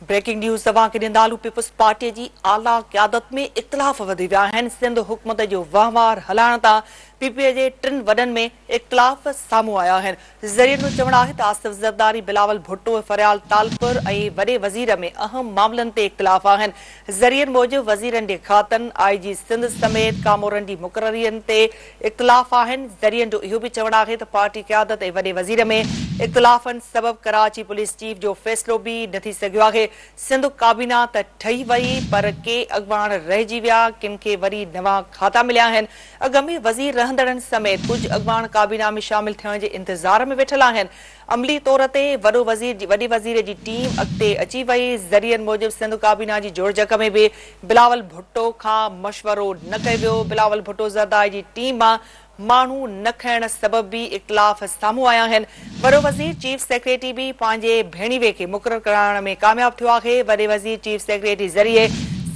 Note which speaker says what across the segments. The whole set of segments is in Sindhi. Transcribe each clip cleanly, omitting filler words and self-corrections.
Speaker 1: بريڪنگ نيوز توهان کي ڏيندالون پيپلز پارٽي جي اعليٰ قيادت ۾ اختلاف وڌي ويا آهن، سنڌ حڪومت جو وهنوار هلائڻ تان پي پي جي ٽن وڏن ۾ اختلاف سامهون آيا آهن. ذريعن جو چوڻ آهي ته آصف زرداري، بلاول ڀٽو ۽ فريال ٽالپر ۽ وڏي وزير ۾ اهم معاملن تي اختلاف آهن. ذريعن موجب وزيرن جي کاتن، آء جي سنڌ سميت ڪامورن جي مقررين تي اختلاف آهن. ذريعن جو اهو به چوڻ آهي ته پارٽي قيادت ۽ وڏي وزير ۾ اختلافن سبب ڪراچي پوليس چيف جو فيصلو به نه ٿي سگهيو آهي. سنڌ ڪابينا ته ٺهي وئي پر ڪي اڳواڻ رهجي ويا، ڪن کي وري نوان کاتا مليا آهن. اڳ ۾ وزير رهندڙن سميت ڪجهه اڳواڻ ڪابينا ۾ شامل ٿيڻ جي انتظار ۾ ويٺل آهن. عملي طور تي وڏو وزير وڏي وزير جي ٽيم اڳتي اچي وئي. ذريعن موجب سنڌ ڪابينا جي جوڙجڪ ۾ به بلاول ڀٽو کان مشورو نه ڪيو ويو. بلاول ڀٽو زرداري جي ٽيم مان ماڻهو نه کڻڻ سبب به اختلاف سامهون آيا آهن. وڏو وزير چيف سيڪريٽري به پنهنجي ڀيڻيوي کي مقرر ڪرائڻ ۾ ڪامياب ٿيو آهي. وڏي وزير چيف سيڪريٽري ذريعي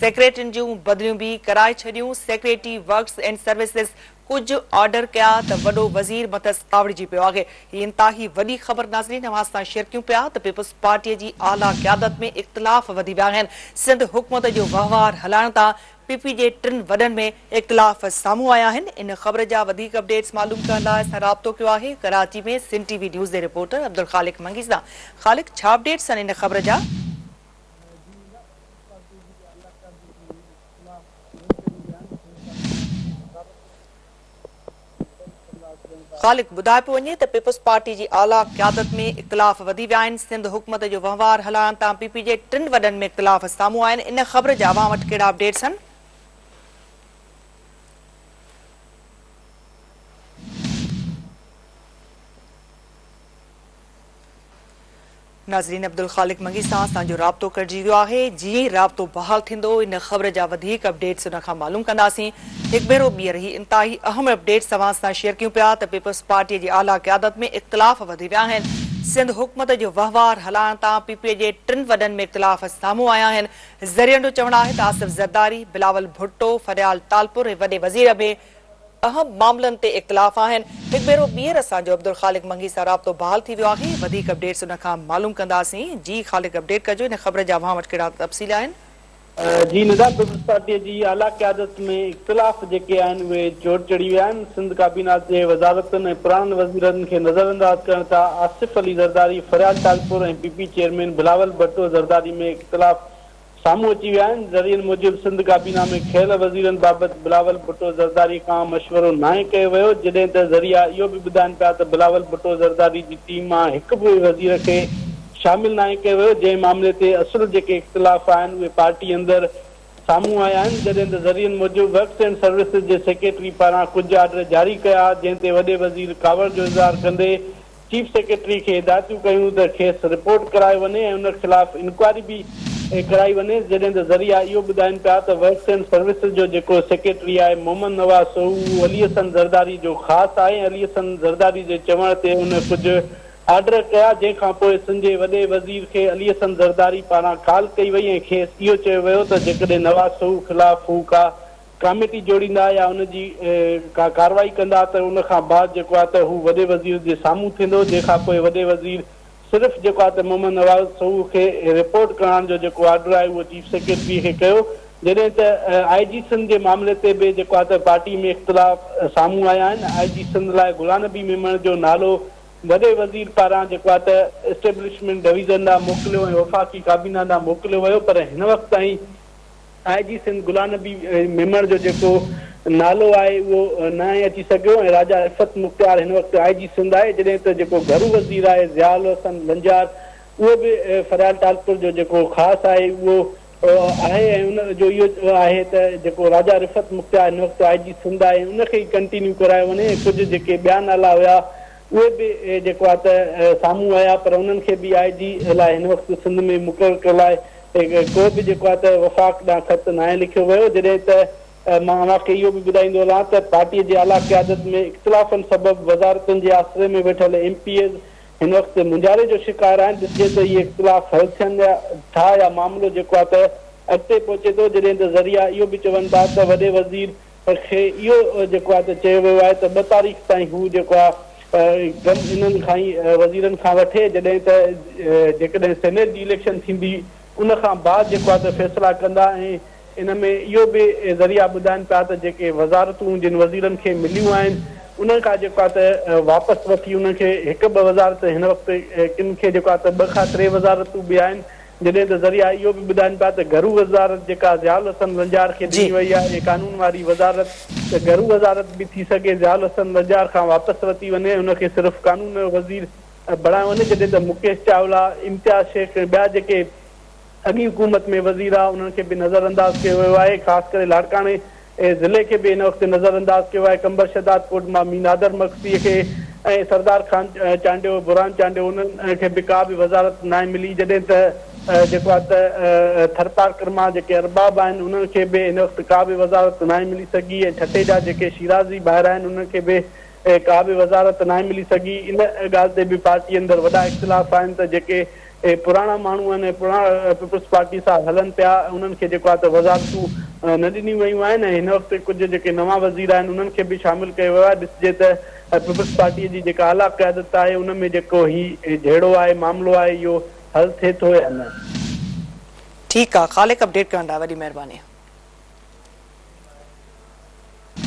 Speaker 1: سيڪريٽرين جون بدليون به ڪرائي ڇڏيون. سيڪريٽري ورڪس اينڊ سروسز ڪجهه آرڊر ڪيا ته وڏو وزير مٿس ڪاوڙجي پيو آهي. هي انتهائي وڏي خبر ناظرين اوهان سان شيئر ڪيون پيا ته پيپلز پارٽي جي اعليٰ قيادت ۾ اختلاف وڌي ويا آهن. سنڌ حڪومت جو وهنوار هلائڻ تان پي پي جي ٽن وڏن ۾ اختلاف سامهون آيا آهن. ان خبر جا وڌيڪ اپڊيٽس معلوم ڪرڻ لاء اسان رابطو ڪيو آهي ڪراچي ۾ سنڌ ٽي وي نيوز جي رپورٽر عبدالخالق منگي سان. خالق ڇا اپڊيٽس آهن ان خبر جا؟ خالق ٻڌايو پيو وڃي ته پيپلز پارٽي جي اعليٰ قيادت ۾ اختلاف وڌي ويا آهن، سنڌ حڪومت جو وهنوار هلائڻ تان پي پي جي ٽن وڏن ۾ اختلاف سامهون آيا آهن، ان خبر جا اوهان وٽ ڪهڙا اپڊيٽس آهن؟ ناظرين عبدالخالق منگي سان اسان جو رابطو ڪٽجي ويو آهي جيئن ئي رابطو بحال ٿيندو ان خبر جا وڌيڪ اپڊيٽس ان کان معلوم ڪنداسين هڪ ڀيرو ٻيهر هي انتهائي اهم اپڊيٽس اوهان سان شيئر ڪيون پيا ته پيپلز پارٽي جي اعليٰ قيادت ۾ اختلاف وڌي ويا آهن سنڌ حڪومت جو وهنوار هلائڻ تان پي پي جي ٽن وڏن ۾ اختلاف سامهون آيا آهن ذريعن جو چوڻ آهي ته آصف زرداري، بلاول ڀٽو، فريال ٽالپر ۽ وڏي وزير ۾ اهم معاملن تي اختلاف آهن. هڪ ڀيرو ٻيهر اسان جو عبدالخالق منگي سان رابطو بحال ٿي ويو آهي. وڌيڪ اپڊيٽس ان کان معلوم ڪنداسين. جي خالق اپڊيٽ ڪجو ان خبر جا اوهان وٽ ڪهڙا تفصيل آهن.
Speaker 2: جي ندا پيپلز پارٽي جي اعليٰ قيادت ۾ اختلاف جيڪي آهن اهي چوٽ چڙهي ويا آهن. سنڌ ڪابينا جي وزارتن ۽ پراڻن وزيرن کي نظرانداز ڪرڻ تان Asif Ali Zardari, Faryal Talpur ۽ P P chairman Bilawal Bhutto Zardari ۾ اختلاف سامهون اچي ويا آهن، ذريعن موجب سنڌ ڪابينا ۾ کنيل وزيرن بابت بلاول ڀٽو زرداري کان مشورو ناهي ڪيو ويو، جڏهن ته ذريعا اهو به ٻڌائن پيا ته بلاول ڀٽو زرداري جي ٽيم مان هڪ به وزير کي شامل ناهي ڪيو ويو، جنهن معاملي تي اصل جيڪي اختلاف آهن اهي پارٽي اندر سامهون آيا آهن، جڏهن ته ذريعن موجب ورڪس اينڊ سروسز جي سيڪريٽري پاران ڪجهه آرڊر جاري ڪيا، جنهن تي وڏي وزير ڪاوڙ جو اظهار ڪندي چيف سيڪريٽري کي هدايتون ڪيون ته کيس رپورٽ ڪرايو وڃي ۽ ان خلاف انڪوائري به ڪرائي وڃي جڏهن ته ذريعا اهو ٻڌائين پيا ته ورڪس اينڊ سروسز جو جيڪو سيڪريٽري آهي محمد نواز سو اهو علي حسن زرداري جو خاص آهي ۽ علي حسن زرداري جي چوڻ تي ان ڪجهه آرڊر ڪيا جنهن کان پوء سنڌ جي وڏي وزير کي علي حسن زرداري پاران ڪال ڪئي وئي ۽ کيس اهو چيو ويو ته جيڪڏهن نواز سهو خلاف هو ڪا ڪاميٽي جوڙيندا يا ان جي ڪا ڪارروائي ڪندا ته ان کان بعد جيڪو آهي ته هو وڏي وزير جي سامهون ٿيندو جنهن کان پوء وڏي وزير صرف جيڪو آهي ته محمد نواز سهو کي رپورٽ ڪرائڻ جو جيڪو آرڊر آهي اهو چيف سيڪريٽري کي ڪيو جڏهن ته آء جي سنڌ جي معاملي تي به جيڪو آهي ته پارٽي ۾ اختلاف سامهون آيا آهن آء جي سنڌ لاء غلام نبي ميمڻ جو نالو وڏي وزير پاران جيڪو آهي ته اسٽيبلشمينٽ ڊويزن ڏانهن موڪليو ۽ وفاقي ڪابينا ڏانهن موڪليو ويو پر هن وقت تائين آء جي سنڌ غلام نبي ميمڻ جو جيڪو نالو آهي اهو ناهي اچي سگهيو ۽ راجا عفت مختيار هن وقت آء جي سنڌ آهي جڏهن ته جيڪو گهرو وزير آهي ضياء الحسن لنجار اهو به فريال ٽالپر جو جيڪو خاص آهي اهو آهي ۽ ان جو اهو آهي ته جيڪو راجا رفعت مختيار هن وقت آء جي سنڌ آهي ان کي ئي ڪنٽينيو ڪرايو وڃي ۽ ڪجهه جيڪي ٻيا نالا هيا اهي به جيڪو آهي ته سامهون آيا پر انهن کي به آء جي لاء هن وقت سنڌ ۾ مقرر ڪرڻ لاء ڪو به جيڪو آهي ته وفاق ڏانهن خط ناهي لکيو ويو جڏهن ته مان اوهان کي اهو به ٻڌائيندو هلان ته پارٽي جي اعليٰ قيادت ۾ اختلافن سبب وزارتن جي آسري ۾ ويٺل ايم پي ايز هن وقت مونجهاري جو شڪار آهن ڏسجي ته اهي اختلاف حل ٿين ٿا يا معاملو جيڪو آهي ته اڳتي پهچي ٿو جڏهن ته ذريعا اهو به چون ٿا ته وڏي وزير کي اهو جيڪو آهي ته چيو ويو آهي ته ٻه تاريخ تائين هو جيڪو آهي ڪم انهن کان ئي وزيرن کان وٺي جڏهن ته جيڪڏهن سينيٽ جي اليڪشن ٿيندي ان کان بعد جيڪو آهي ته فيصلا ڪندا ۽ ان ۾ اهو به ذريعا ٻڌائن پيا ته جيڪي وزارتون جن وزيرن کي مليون آهن انهن کان جيڪو آهي ته واپس وٺي انهن کي هڪ ٻه وزارت هن وقت ڪن کي جيڪو آهي ته ٻه کان ٽي وزارتون به آهن جڏهن ته ذريعا اهو به ٻڌائن پيا ته گهرو وزارت جيڪا ضياء الحسن لنجار کي ڏني وئي آهي ۽ قانون واري وزارت ته گهرو وزارت به ٿي سگهي ضياء الحسن لنجار کان واپس ورتي وڃي ان کي صرف قانون جو وزير بڻايو وڃي جڏهن ته مڪيش چاولا، امتياز شيخ ۽ ٻيا جيڪي اڳي حڪومت ۾ وزير هئا انهن کي به نظرانداز ڪيو ويو آهي خاص ڪري لاڙڪاڻي ضلعي کي به هن وقت نظرانداز ڪيو آهي قمبر شهداد ڪوٽ مان مير نادر مگسي کي ۽ سردار خان چانڊيو برهان چانڊيو انهن کي به ڪا به وزارت ناهي ملي جڏهن ته جيڪو آهي ته ٿرپارڪر مان جيڪي ارباب آهن انهن کي به هن وقت ڪا به وزارت ناهي ملي سگهي ۽ ٺٽي جا جيڪي شيرازي ڀائر آهن انهن کي به ڪا به وزارت ناهي ملي سگهي، ان ڳالهه تي به پارٽي اندر وڏا اختلاف آهن ته جيڪي پراڻا ماڻهو آهن ۽ پراڻا پيپلز پارٽي سان هلن پيا انهن کي جيڪو آهي ته وزارتون نه ڏنيون ويون آهن ۽ هن وقت ڪجهه جيڪي نوان وزير آهن انهن کي به شامل ڪيو ويو آهي ڏسجي ته پيپلز پارٽي جي جيڪا اعليٰ قيادت آهي ان ۾ جيڪو هي جهيڙو آهي معاملو آهي اهو حل ٿئي ٿو يا نه.
Speaker 1: ٺيڪ آ خالق اپڊيٽ ڪرڻ لاء وڏي مهرباني.